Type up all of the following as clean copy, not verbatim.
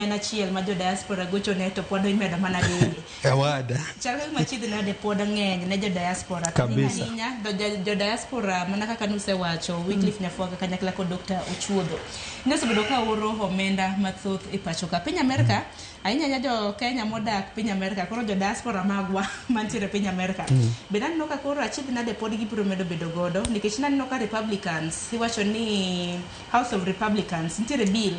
En achiel ma jo diaspora gochone to pod imedo mana gigi. Awada. Chal ka gima chiedh nade pod ng'eny ne jo diaspora. To ahinya Kabisa. ahinya jo diaspora mana kaka nusewacho Wycliffe Nyafwaga kanyakla kod Dr. Ochuodho. Nosebedo ka oro omenda mathoth e pacho ka. Piny Amerka, ahinya ahinya jo Kenya modak piny Amerka, koro jo diaspora magwa mantiere piny Amerka. Bende aneno ka koro achiedh nade pod gibiro medo bedo godo nikech naneno ka Republicans iwacho ni House of Republicans nitiere bill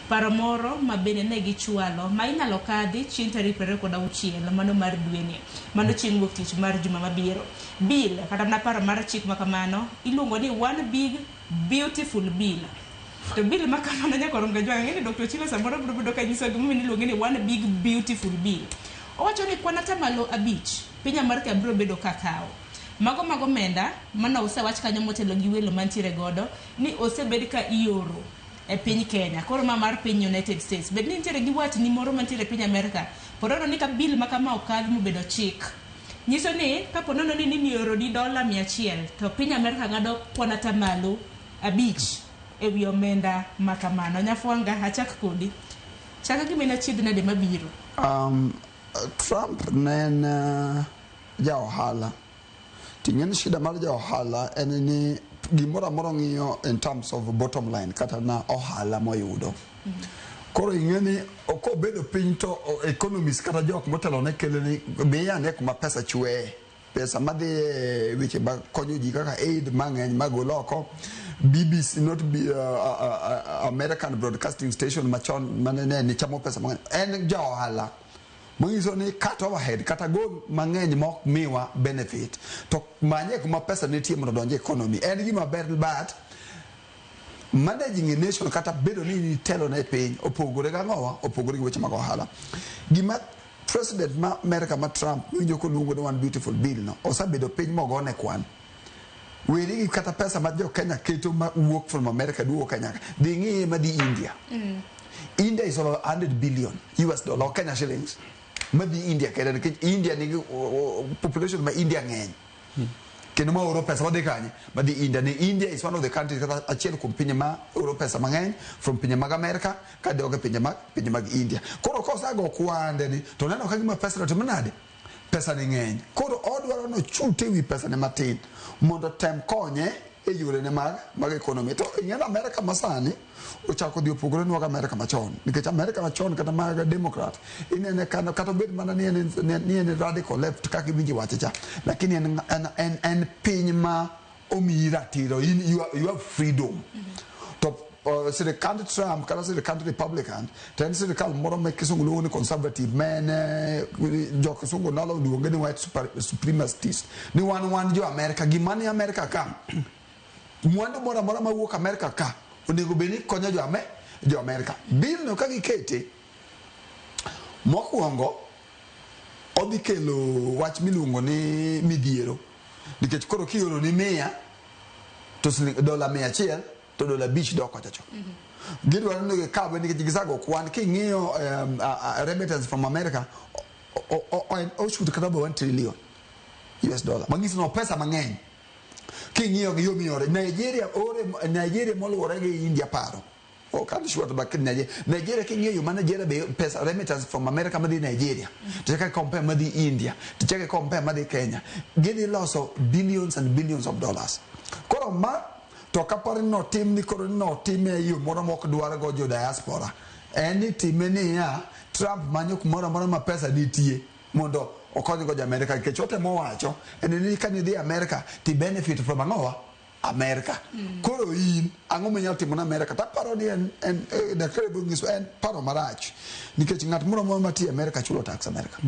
Paro moro ma bende ne gichwalo ma inyalo kadhi chieng' tarik 26 mano mar dweni, mano chieng' wuok tich mar juma mabiro. Bill, kata mana paro mar chik ma kamano iluongo ni One Big Beautiful Bill. To bill ma kamano nyaka rom ga jwang' ni Dr. Ochilo samoro biro bedo ka nyiso gimomiyo iluonge ni One Big Beautiful Bill. Owacho ni kwan atamalo abich piny Amerka biro bedo ka kawo. Mago mag omenda mane osewach kanyo motelo gi welo mantiere godo ni osebed ka ioro e piny Kenya. Koro ma mar piny United States. Bed ni nitiere gi watni moro mantiere e piny Amerka, po nono ni ka bill ma kama okadh mobedo chik, nyiso ni kapo nono ni nimioroni dola 100 to piny Amerka ng'ado kwan atamalo abich e wi omenda ma kamano. Nyafwanga, achak kodi. Chaka gima en achiedh nade mabiro? Trump ne en ja ohala. To ing'e ni shida mar ja ohala en ni gimoro amora ong'iyo in terms of bottom line kata na ohala moyudo. Koro ing'e ni kobedo piny to economist kata jok motelo ne kele ni miya ane kuma pesa chweye. Pesa madhi e weche ma konyo ji kaka aid mang'eny magol oko. BBC not be, American Broadcasting Station machon mane ne ni chamo pesa mang'eny. En ja ohala. Manyiso ni cut overhead kata gol mang'eny mok miwa benefit to manye kuma pesa nitie mondo odonj e economy. En gima ber but managing a nation kata bedo ni itelo ne piny opogore gi ang'owa opogore gi weche mag ohala. Gima president ma America ma Trump miwinjo koluongo ni one beautiful bill no osebedo piny mogone kwan. Weri gi kata pesa ma jo Kenya keto ma wuok from America duogo Kenya ka. Dhi ng'iye madhi India. India is over 100 billion US dollar or Kenya shillings madhi India kende nikech India nigi population ma India ng'eny. Kendo ma oro pesa madhi kanye? Madhi India. Ni India is one of the countries kata achiel kuom pinje ma oro pesa mang'eny from pinje mag America kadok e pinje mag India. Koro kosago kwande ni to neno ka gima pesa no timo nade? Pesa ni ng'eny. Koro odwaro ni ochute wi pesa ne matin mondo tem konye e yore ne mag economy. To ing'e ni America masani ochako dhi opogore nwa gi America machon. Nikech America machon kata mag Democrat inene kata obed mana ni en radical left kaka iwinjo iwache cha. Lakini en piny ma omiyi ratiro. You have freedom. To sirikand Trump kata sirikand Republican to en sirikal moro ma kisungu luongo ni conservative ma en jo kisungu nalo luonge ni white supremacist ni wan jo Amerika gima ni Amerika ka mwandu moro amora mawuok Amerika ka onego bed ni konyo jo Amerika. Bill no ka gikete mokwongo odhi kelo wach miluongo ni midhiero nikech koro kioro ni 100 to siling dola 100 to dola 5 dok kocha cho. Gidwaro ni gikawe nikech gisago kwan king'iyo remittance from America oshoot kata over 1 trillion US dollar. Manyiso ni pesa mang'eny. King'iyo gi yo miore Nigeria ore Nigeria moluwore gi India paro. Ok an sure to but Nigeria king'iyo yo ma Nigeria be pesa remittance from America madhi Nigeria. To chaka compare madhi India, to chaka compare madhi Kenya. Gidhi loso billions and billions of dollars. Koro ma to kaparo ni notim ni koro ni notime e yo moro mok dwar go jo diaspora. En ni time niya Trump manyo kumoro amora ma pesa nitie mondo okony go jo Amerika nikech otemo wacho en ni ka nidhi Amerika ti benefit from ang'owa Amerika. Koro in ang'o minyalo timo ne Amerika? Taparo ni en daktari biro nyiso en paro marach nikech ng'at moro amora matiyo Amerika chulo tax Amerika.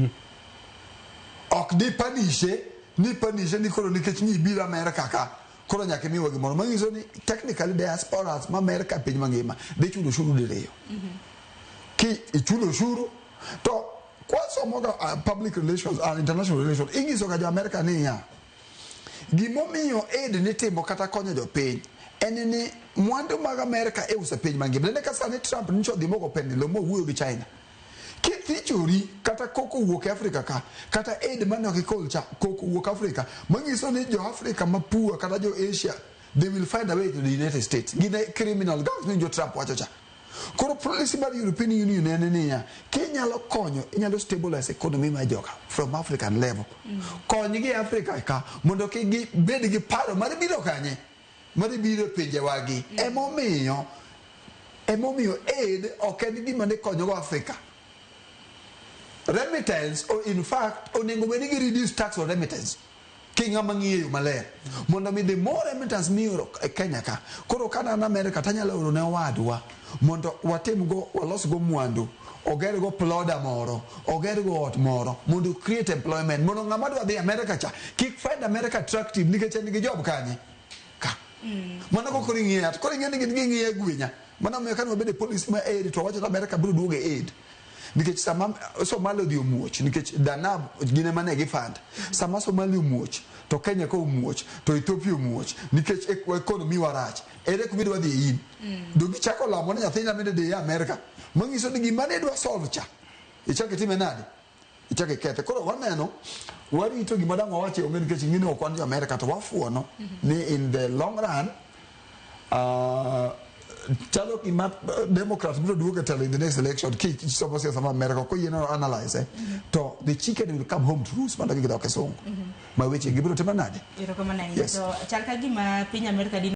Ok di panishe ni panishe ni koro nikech ni ibiro Amerika ka koro nyaka imiwa gimoro manyiso ni technically diasporas ma Amerika e piny mangima dhi chulo ushuru diriyo. Ki ichulo ushuru to kwasomo ga public relations international relations inyiso ga jo Amerika niya gimomiyo aid nitimo kata konyo jopiny en ni mwandu mag Amerika iuso e piny mangima. Nene ka sani Trump nyocha odhi mogo pende lo mowuoyo gi China. Kithichori kata koko wuok e Afrika ka kata aid mane ok ikol cha koko wuok Afrika manyiso ni jo Afrika ma poor kata jo Asia they will find a way to the United States. Gin e criminal gangs ni jo Trump wacho cha. Koro policy mar European Union en niya, kinyalo konyo, inyalo stabilize economy mar joka from African level. Konygi e Africa ka mondo kik gibed gi paro mar biro kanye? Mar biro e pinjewagi. Emomiyo emomiyo aid ok en gima ne konyogo Africa. Remittance, or in fact, onego bed ni gi reduce tax on remittance. Ki ng'ama ng'iyo yo maler. Mondo mi the more remittance mioro e Kenya ka, koro ka an America tanyalo oro ne owadwa mondo watim go, walos go mwandu, oger go ploda moro, oger go ot moro, mondo create employment, mondo ng'ama dwa dhi America cha, kik find America attractive nikech en gi job kanye? Ka. Mano ko koro ing'iye, to koro ing'e ni gin ging'iye gwinya. Mano omiyo kane wabedo e policy ma aid to wawacho ni America biro duogo e aid. Nikech sama Somalia odhi omuoch, nikech Danab gin ema ne gi fund. Sama Somalia omuoch, to Kenya ka omuoch, to Ethiopia omuoch, nikech economy wa rach. Ere kuma idwa dhi in? Donge ichako lamo ni nyathina bende dhi e Amerika? Manyiso ni gima ne idwa solve cha, ichako itime nade? Ichako ikethe. Koro waneno, warito gima dang' wawachi onge nikech ing'e ni ok wan jo Amerika to wafuono ni in the long run chalo gima Democrats biro duogo e telo in the next election kisomo siasa ma America ok oyiene analyze to the chicken will come home to roost mana gi dho kisungu ma weche gibiro timo nade. Erokamano ahinya. Yes. To chal ka gima piny Amerika di